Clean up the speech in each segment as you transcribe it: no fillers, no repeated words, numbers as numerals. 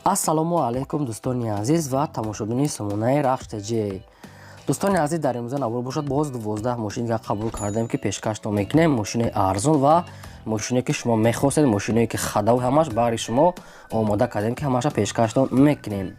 Ассалому алайкум, дӯстони азиз ва тамошобини сомонаи Рахш ТЖ. Дӯстони азиз, дар имрӯза навор бошад, боз 12 мошин дигар қабул кардем, ки пешкаштон мекунем. Мошинаи арзон ва мошине ки шумо мехостед, мошиное ки хадаву ҳамаш баҳри шумо омода кардем, ки ҳамаша пешкаштон мекунем.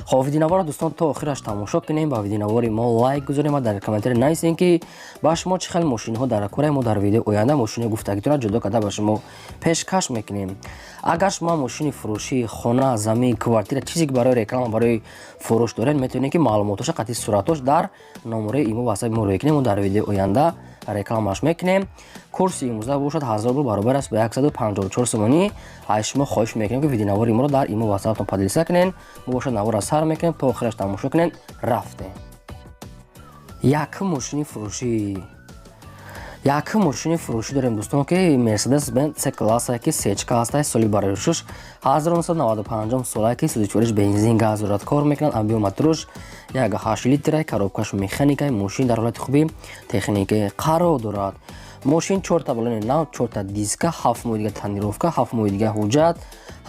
Хоб, видеонаворро, дӯстон, то охираш тамошо кунем, ба видеонавори мо лайк гузорем ва дар комментария нависем, ки ба шумо чӣ хел мошинҳо дар кораи мо. Дар видеои оянда мошинои гуфтагитонро ҷудо карда ба шумо пешкаш мекунем. Агар шумо мошини фурӯшӣ, хона, замин, квартира, чизе ки барои реклама, барои фурӯш доред, метавонед, ки маълумотоша қатъи суратош дар номерои имо ватсапи мо рӯй кунем, мо дар видеои оянда рекламаш мекунем. Курси имрӯза бошад, 1000 рубл баробар аст ба 154 сомонӣ. Аз шумо хоҳиш мекунем, ки видеонавори моро дар имо ватсаптон поделиться кунед. Мо бошад, наворро сар мекунем, то охираш тамошо кунед. Рафтем. Якум мошини фурӯшӣ, якум мошини фурӯшӣ дорем, дӯстон, ки Мерседес Бенз С класса, ки сечка ҳаста, соли барои 1995 сола, ки сӯзишвориш бензин, газ дорад, кор мекунад. Объём моторш 1,8 литра, коробкаш механика. Мошин дар ҳолати хуби техникӣ қарор дорад. Мошин чорта балони нав, чорта диска, 7 моҳи дига тонировка, 7 моҳи дига ҳуҷҷат,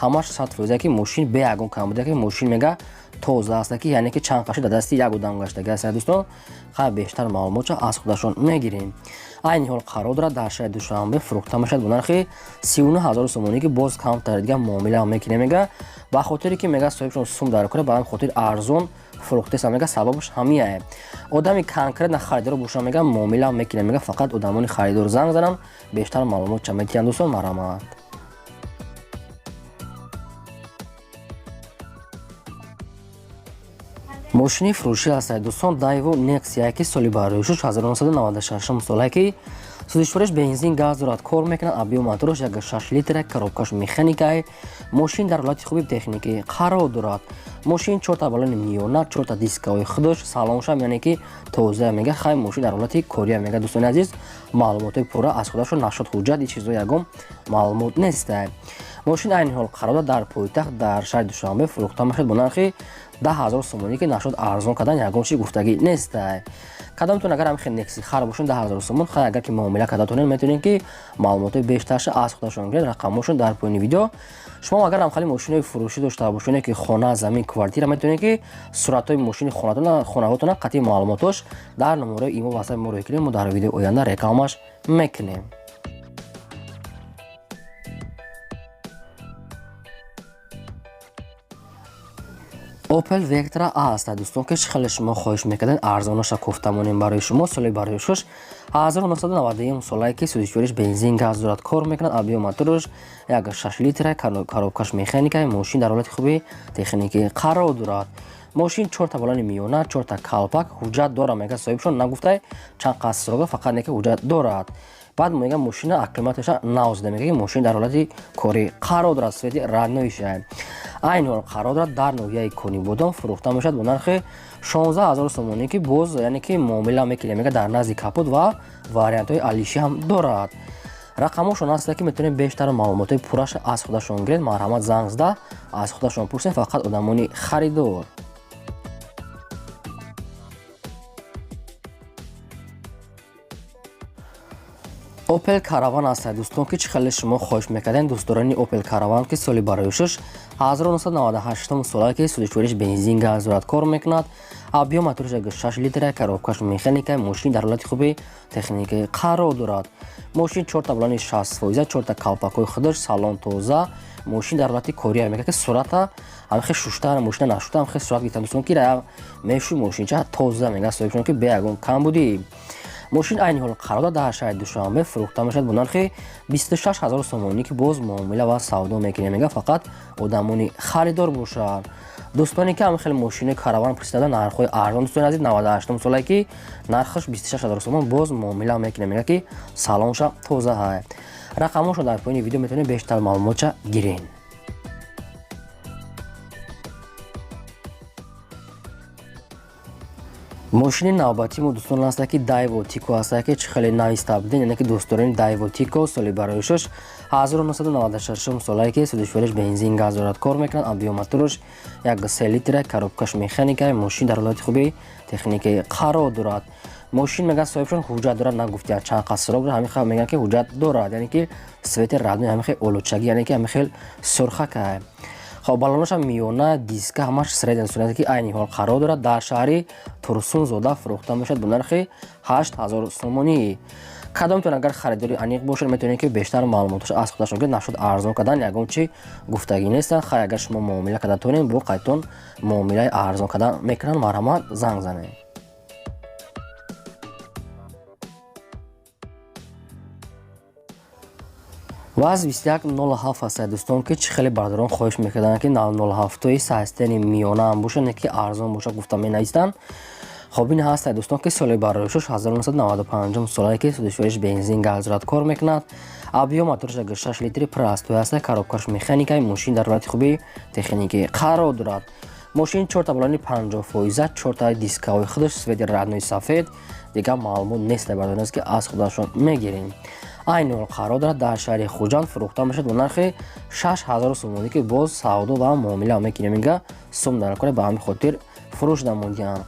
ҳамаш 100%, ки мошин бе ягон камбуда, ки мошин мега тоза аста, ки яъне ки чанд қаши дар дасти як одам гаштаги аст. Дӯстон, хай, бештар маълумотша аз худашон мегирем. Айни ҳол қарор дорад дар шаҳри Душанбе, фурӯхта мешавад бо нархи 39 000 сомонӣ, ки боз камтар дига муомила мекунем. Мега, ба хотире ки мега соҳибшон сум дар кора, ба ҳамин хотир арзон фурӯхтеса. Мега, сабабаш ҳамияе. Одами конкретно харидор боша, мега, муомила мекунем. Мега, фақат одамони харидор занг зананд, бештар маълумотча метиҳанд. Дӯстон, марҳамат. Мошини фурӯшӣ ҳастад, дӯстон, Дайво Нексия, ки соли бароишуш 1996 солае, ки сӯзишвориш бензин, газ дорад, кор мекунад. Объём мотораш 1,6 литра, коробкаш механикае. Мошин дар ҳолати хуби техникӣ қарор дорад. Мошин чорта балони миёна, чорта дискаҳои худаш, салоншам яъне ки тоза. Мега, хай, мошин дар ҳолати кория. Мега, дӯстони азиз, маълумотҳои пурра аз худашон нашуд, ҳуҷҷат, ин чизо ягон маълумот неста. Мошин айни ҳол қарор дорад дар пойтахт, дар шаҳри Душанбе, фурӯхта мешавад бо нархи 10 000 сомонӣ, ки нашуд арзон кардан ягон чи гуфтагӣ неста. Кадомтон агар ҳам хел Некси хар бошед, 10 000 сомон. Хай, агар ки муомила карда тонед, метавонед, ки маълумотҳои бештарша аз худашон гиред, рақамҳошон дар поёни видео. Шумо агар ҳам хеле мошинои фурӯшӣ дошта бошед, ки хона, замин, квартира, метавонед, ки суратҳои мошини хонаҳотона қатъи маълумотош дар номерои имо ватсапи мо рӯй кунем, мо дар видеои оянда рекламаш мекунем. Opel Vectra A аст, дӯстон, ки хеле шумо хоҳиш мекардед, арзонаша кофта монем барои шумо. Соли бароишуш 1991 солае, ки сӯзишвориш бензин, газ дорад, кор мекунад. Объём мотораш 1,6 литра, коробкаш механика. Мошин дар ҳолати хуби техникӣ қарор дорад. Мошин чорта балони миёна, чорта калпак, ҳуҷҷат дорад. Мега, соҳибшон нагуфтай чанд қасд срок а, фақат не ки ҳуҷҷат дорад. Баъд мега, мошина акклиматаша нав зада. Мега, ки мошин дар ҳолати корӣ қарор дорад, свет и родной ша. Айни ҳол қарор дорад дар ноҳияи Конибодом, фурӯхта мешавад бо нархи 16 000 сомонӣ, ки боз яъне ки муомила мекунем. Мега, дар назди капот ва вариантҳои алишӣ ҳам дорад. Рақамҳошон ҳаста, ки метавонед бештар маълумотҳои пурраша аз худашон гиред. Марҳамат, занг зада аз худашон пурсед, фақат одамони харидор. Opel Caravan аст, дӯстон, ки чӣ хеле шумо хоҳиш мекардем, дӯстдорони Opel Caravan, ки соли бароишуш 1998 солае, ки сӯзишвориш бензин, газ дорад, кор мекунад. Объём мотораш 6 литра, коробкаш механика. Мошин дар ҳолати хуби техникӣ қарор дорад. Мошин чорта балони 60%, чорта калпакҳои худаш, салон тоза, мошин дар ҳолати кория. Мега, ки сурата ҳамхе шушта, мошина нашушта, ҳамхе сурат гирифтан, дӯстон, ки мешӯй, мошинча тоза. Мега соҳибшон, ки бе ягон камбудӣ. Мошин айни ҳол қарор дорад дар шаҳри Душанбе, фурӯхта мешавад бо нархи 26 000 сомонӣ, ки боз муомила ва савдо мекунем. Мега, фақат одамони харидор бошанд. Дӯстоне ки ҳам хеле мошинои Караван пурсида, нархҳои арзон, дӯстони азиз, 98 солае, ки нархаш 26 000 сомон, боз муомила мекунем. Мега, ки салонша тоза ҳай. Рақамҳошро дар поёни видео метавонед бештар маълумотша гиред. Мошини навбатии мо, дӯстон, аста, ки Дайво Тико аста, ки чӣ хеле нависта будем, яъне ки дӯстдорони Дайво Тико, соли бароишуш 1996 солае, ки сӯзишвориш бензин, газ дорад, кор мекунад. Объём мотораш 1,3 литра, коробкаш механика. Мошин дар ҳолати хуби техникӣ қарор дорад. Мошин, мега соҳибшон, ҳуҷҷат дорад, нагуфтиянд чанд қасд срок дорад, ҳамин хел мегӯянд, ки ҳуҷҷат дорад, яъне ки свет и родной, ҳамин хел олучагӣ, яъне ки ҳамин хел сурхакай. Хоб, балонашам миёна, диска ҳамаш средний сурате ки айни ҳол қарор дорад. Дар шаҳри Турсунзода фурӯхта мешавад бо нархи 8000 сомонӣ. Кадомтон агар харидори аниқ бошед, метавонед ки бештар маълумоташ аз худашон гиред. Нашуд арзон кардан ягон чи гуфтагӣ нестанд. Хай, агар шумо муомила карда тонед, бо қайтон муомилаи арзон кардан мекунанд. Марҳамат, занг занед. Ваз 2107 аст, дӯстон, ки чӣ хеле бародарон хоҳиш мекарданд, ки 07-и састени миёнаам бошад, не ки арзон бошад, гуфта менависанд. Хоб, ин ҳаст, дӯстон, ки соли бароишуш 1995 солае, ки судишвориш бензин, газ дорад, кор мекунад. Объём мотораш 6 литри простой аст, коробкаш механикаи. Мошин дар ҳолати хуби техникӣ қарор дорад. Мошин чорта балони 50%, чорта дискаҳои худаш цвети родной сафед. Дигар маълумот нест, бародарон, ки аз худашон мегирем. Айни ҳол қарор дорад дар шаҳри Хуҷанд, фурӯхта мешавад бо нархи 6000 сомонӣ, ки боз савдо ва муомила мекунем. Инга сум дар кора, ба ҳамин хотир фурӯш намудиям.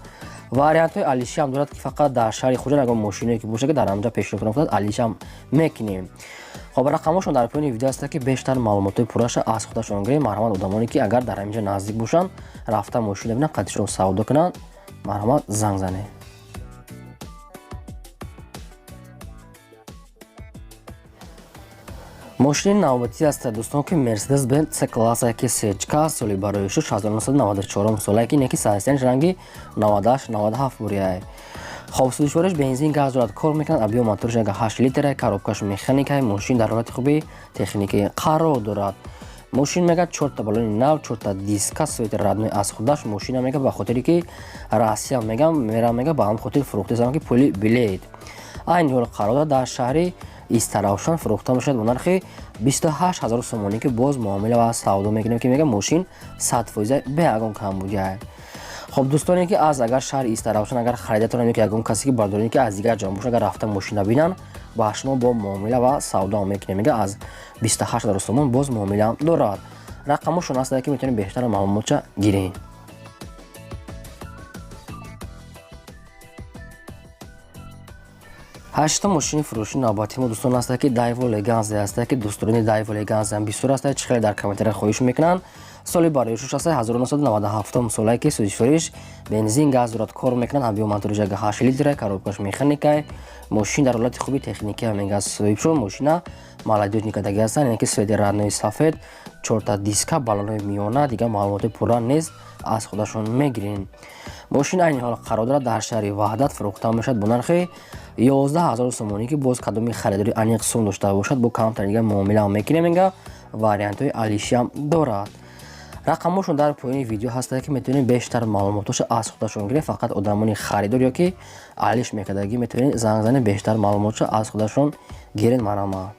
Вариантҳои алишиам дорад, ки фақат дар шаҳри Хуҷанд ягон мошиное ки бошад, ки дар ҳамҷа пешниҳод кунад, алишиам мекунем. Хоб, рақамҳошон дар поёни видео аст, ки бештар маълумотҳои пурраша аз худашон гирем. Марҳамат, одамоне ки агар дар ҳаминҷа наздик бошанд, рафта мошина бинанд, қадишро савдо кунанд, марҳамат, занг занед. Мошини навбатӣ аст, дӯстон, ки Мерседес Бенз С класса, ки сечка, соли барои 1994 солае, ки неки саҳистани ранги 98 97 бурияй. Хоб, сӯзишвориш бензин, газ дорад, кор мекунад. Объём мотораш 8 литра, коробкаш механикай. Мошин дар ҳолати хуби техникӣ қарор дорад. Мошин мега чорта балони нав, чорта диска цвети родной аз худаш. Мошина мега ба хотире ки Россия мега мерам, мега ба ҳамин хотир фурӯхтесам, ки пули билет. Айни ҳол қарор дорад дар шаҳри Истаравшан, фурӯхта мешавад бо нархи 28 000 сомонӣ, ки боз муомила ва савдо мекунем, ки мега мошин 100% бе ягон камбудиа. Хоб, дӯстоне ки аз агар шаҳри Истаравшан агар харидатонам, ё ки ягон касе ки бардорем, ки аз дигар ҷо бошад, агар рафта мошина бинанд, ба шумо бо муомила ва савдо мекунем. Мега аз 28 000 сомон боз муомила дорад. Рақамошон аст, ки метавонед бештар маълумотша гиред. Ҳашта мошини фурӯши навбатии мо, дӯстон, аст, ки Дайво Леганзе аст, ки дӯстдорони Дайво Леганзе бисёр аст, чӣ хеле дар комментария хоҳиш мекунанд. Соли бароишуш аст 1997 солае, ки сӯзишвориш бензин, газ дорад, кор мекунад. Объём моториш 8 литра, коробкаш механикай. Мошин дар ҳолати хуби техникӣ мега. Соҳибшо мошина молодёжник кадаги ҳастанд, яъне ки цвети родной сафед, чорта диска, балонҳои миёна. Дигар маълумоти пурра нест, аз худашон мегирем. Мошин айни ҳол қарор дорад дар шаҳри Ваҳдат, фурӯхта мешавад бо нархи 11 000 сомонӣ, ки боз кадоми харидори аниқ сум дошта бошад, бо камтар дига муомила мекунем. Инга вариантҳои алишиам дорад. Рақамҳошон дар поёни видео ҳастанд, ки метавонед бештар маълумотҳоша аз худашон гиред. Фақат одамони харидор ё ки алиш мекардагӣ метавонед занг занед, бештар маълумотша аз худашон гиред. Марҳамат.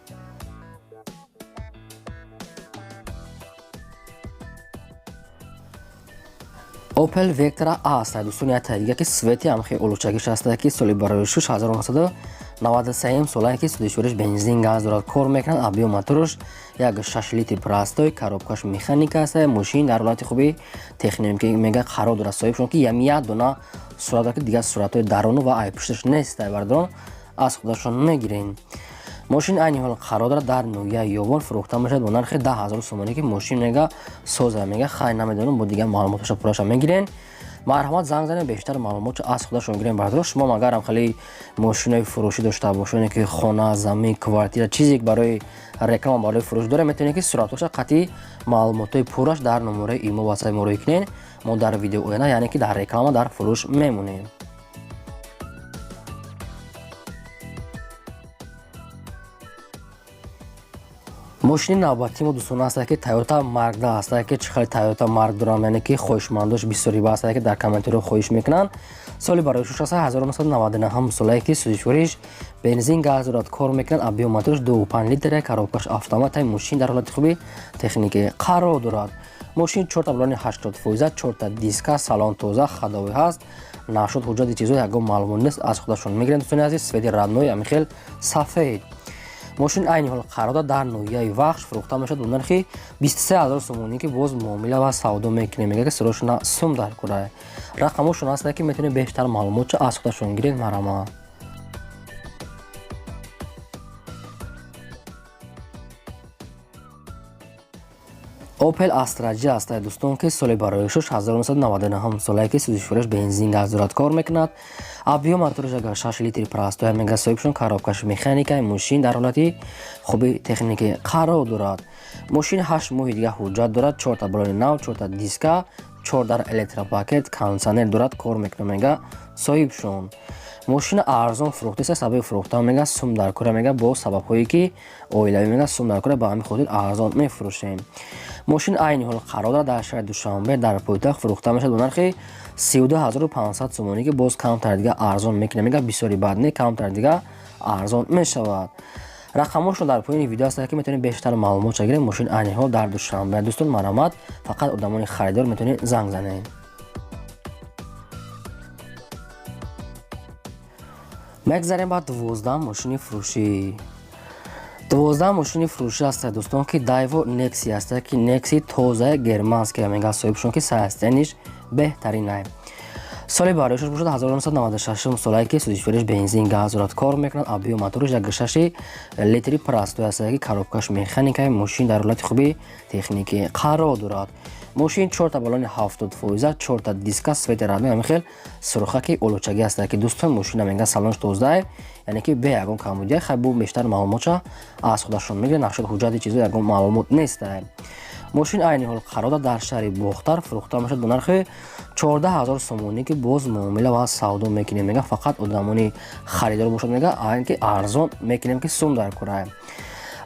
Opel Vectra A аст, дӯстон, як дига, ки цвети ҳамхи улучагиш аст, ки соли барои 1993 солае, ки сӯзишвориш бензин, газ дорад, кор мекунад. Объём мотораш 1,6 литр простой, коробкаш механика аст. Мошин дар ҳолати хуби техникӣ мега қарор дорад. Соҳибшон ки ям як дона сурат дорад, ки дигар суратҳои даруну ва айпушташ нест, бардорон, аз худашон мегирем. Мошин айни ҳол қарор дорад дар ноҳияи Ёвон, фурӯхта мешавад бо нархи 10 000 сомонӣ, ки мошин мега соза мега. Хай, намедонам, бо дигар маълумоташа пурраша мегирен. Марҳамат, занг занед, бештар маълумотшо аз худашон гирем. Бардор, шумо агарам хеле мошинои фурӯшӣ дошта бошед, ки хона, замин, квартира, чизе барои реклама, барои фурӯш доред, метавонед ки суратҳоша қатъи маълумотҳои пурраш дар номераи имо ватсапи мо рӯй кунед. Мо дар видео оянда, яъне ки дар реклама, дар фурӯш мемонем. Мошини навбатии мо, дӯстон, аст, ки Тойота Марк да аст, ки чӣ хеле Тойота Марк дорам, яъне ки хоҳишмандош бисёри ба аст, ки дар комментариҳо хоҳиш мекунанд. Соли барои шуш аст 1999 солае, ки сӯзишвориш бензин, газ дорад, кор мекунад. Объём мотораш 2,5 литра, коробкаш автомат. Мошин дар ҳолати хуби техникӣ қарор дорад. Мошин чорта балони 80%, чорта диска, салон тоза, ходовой ҳаст. Нашуд ҳуҷҷати чизо ягон маълумот нест, аз худашон мегиранд. Дӯстони азиз, цвети родной ҳамин сафед. Мошин айни ҳол қарор дорад дар ноҳияи Вахш, фурӯхта мешавад бо нархи 23 000 сомонӣ, ки боз муомила ва савдо мекунем. Мега ки сирошона сум дар кора. Рақамҳошон ҳастанд, ки метавонед бештар маълумотшо аз худашон гиред. Марҳамат. Opel Astra G ҳастад, дӯстон, ки соли бароишуш 1999 солае, ки сӯзишвориш бензин, газ дорад, кор мекунад. Объём моториш агар 6 литри простой мега соҳибшон, коробкаш механика. Мошин дар ҳолати хуби техникӣ қарор дорад. Мошин 8 моҳи дига ҳуҷҷат дорад, чорта балони нав, чорта диска, чор дар электропакет, кондитсионер дорад, кор мекунад, мега соҳибшон. Мошина арзон фурӯхтеста. Сабаби фурӯхтан мега сум дар кора, мега бо сабабҳое ки оилавӣ, мега сум дар кора, ба ҳамин хотир арзон мефурӯшем. Мошин айни ҳол қарор дорад дар шаҳри Душанбе, дар пойтахт. Фурӯхта мешавад бо нархи 32 500 сомонӣ, ки боз камтар дига арзон мекунем, мега бисёри бад не, камтар дига арзон мешавад. Рақамҳошон дар поёни видео ҳастанд, ки метавонед бештар маълумот гиред. Мошин айни ҳол дар Душанбе, дӯстон, марҳамат, фақат одамони харидор метавонед занг занед. Мегзарем ба 12 мошини фурӯшӣ. 12 мошини фурӯшӣ ҳастад, дӯстон, ки Дайво Некси ҳастад, ки Некси тозаи германская, мега соҳибшон, ки состояниш беҳтаринай. Соли бароишаш бошад 1996 солае, ки сӯзишвориш бензин, газ дорад, кор мекунад. Объём моториш 1,6 литри простой ҳастад, ки коробкаш механикаи. Мошин дар ҳолати хуби техникӣ қарор дорад. Мошин чорта балони 70%, чорта диска, свети родной, ҳамин хел сурхаки олучагӣ ҳастад, ки дӯстон, мошина мега салонш тозае, яъне ки бе ягон камбудия. Хай, бу бештар маълумотша аз худашон мегирад. Нақшаи ҳуҷҷати чизо ягон маълумот нестае. Мошин айни ҳол қарор дорад дар шаҳри Бохтар. Фурӯхта мешавад бо нархи 14 000 сомонӣ, ки боз муомила ва савдо мекунем, мега фақат одамони харидор бошад, мега ки арзон мекунем, ки сум дар кора.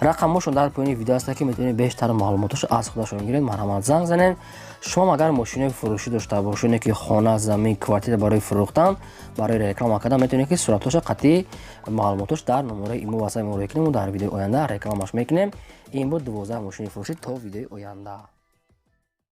Рақамҳошон дар поёни видео ҳастад, ки метавонед бештар маълумоташо аз худашон гиред. Марҳамат, занг занед. Шумо агар мошинои фурӯшӣ дошта бошед, ки хона, замин, квартира барои фурӯхтан, барои реклама кардан, метавонед ки суратҳоша қатъи маълумотош дар номерои имо васай муроҷиат кунем. Дар видеои оянда рекламаш мекунем. Ин буд 12 мошини фурӯшӣ. То видеои оянда.